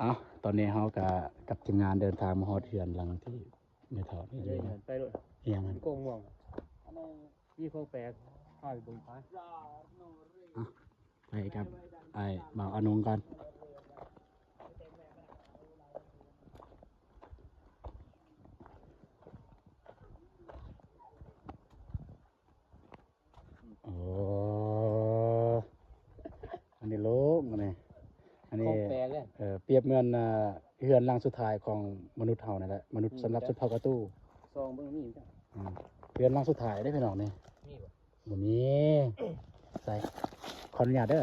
ເອົາ ຕອນນີ້ເຮົາກະກັບທີມງານເດີນທາງມາຮອດເຮືອນຫຼັງທີ່ແມ່ເຖົ້ານີ້ຢູ່ເນາະ. ໄປໂລດ ອີ່ຫຍັງຫັ້ນ? ໂກງມ່ວງ ມີຂອງແປກ ພາໄປເບິ່ງໄປ. ອ່ະ ໄປກັບອ້າຍບ່າວອານົງກ່ອນ. ໂອ້ ອັນນີ້ໂລ່ງ ອັນນີ້ ອັນນີ້ ຂອງແປກເດ້. ເອີ ປຽບເໝືອນ ອ່າ ເຮືອນຫຼັງສຸດທ້າຍຂອງມະນຸດເຮົານີ້ແຫຼະ ມະນຸດ ອືມ ສຳລັບຊົນເຜົ່າກະຕູ. ຊອງເບິ່ງມີຢູ່ຈ້ະ. ອືມ ເຮືອນຫຼັງສຸດທ້າຍເດ້ພີ່ນ້ອງນີ້. ມີບໍ່? ບໍ່ມີ. ໃສ່ ຂໍອະນຸຍາດເດີ.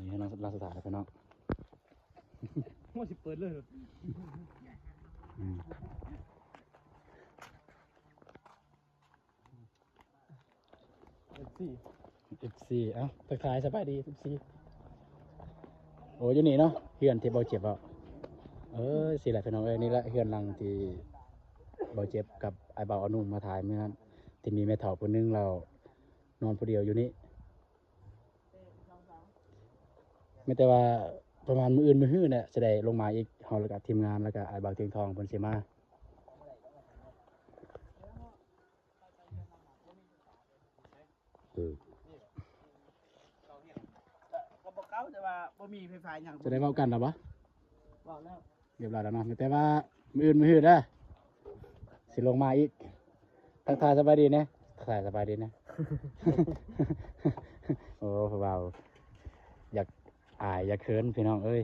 ນີ້ ຫຼັງ ຫຼັງສຸດທ້າຍແລ້ວພີ່ນ້ອງ. ໂອ້ ຊິເປີດເລີຍ. ອືມ ເອັຟຊີ ເອັຟຊີ ເອົ້າ ທັກທາຍສະບາຍດີ ເອັຟຊີ. ໂອ້ ຢູ່ນີ້ເນາະ ເຮືອນທີ່ເບົາເຈັບເວົ້າ. ເອີ ຊີ້ແຫຼະພີ່ນ້ອງເອີຍ ນີ້ແຫຼະເຮືອນຫຼັງທີ່ເບົາເຈັບກັບອ້າຍບ່າວອານຸມາຖ່າຍມື້ນັ້ນ ທີ່ມີແມ່ເຖົ້າຜູ້ໜຶ່ງລາວນອນຜູ້ດຽວຢູ່ນີ້. ແມ່ນແຕ່ວ່າປະມານມື້ອື່ນມື້ຮືແຫຼະ ຊິໄດ້ລົງມາອີກ ເຮົາແລ້ວກະທີມງານ ແລ້ວກະອ້າຍບ່າວທຽງທອງເພິ່ນຊິມາ. ເອີ ກໍບໍ່ເກົ່າ ແຕ່ວ່າບໍ່ມີໄຟຟ້າຫຍັງ. ຈະໄດ້ເວົ້າກັນແລ້ວບໍ່? ເວົ້າແລ້ວ ຮຽບຮ້ອຍແລ້ວເນາະ ແຕ່ວ່າມື້ອື່ນມື້ຮືເດີ ຊິລົງມາອີກ. ທັກທາຍສະບາຍດີແດ່ ທັກທາຍສະບາຍດີແດ່. ໂອ້ ຜູ້ບ່າວ ຢາກອາຍຢາກເຂີນພີ່ນ້ອງເອີຍ.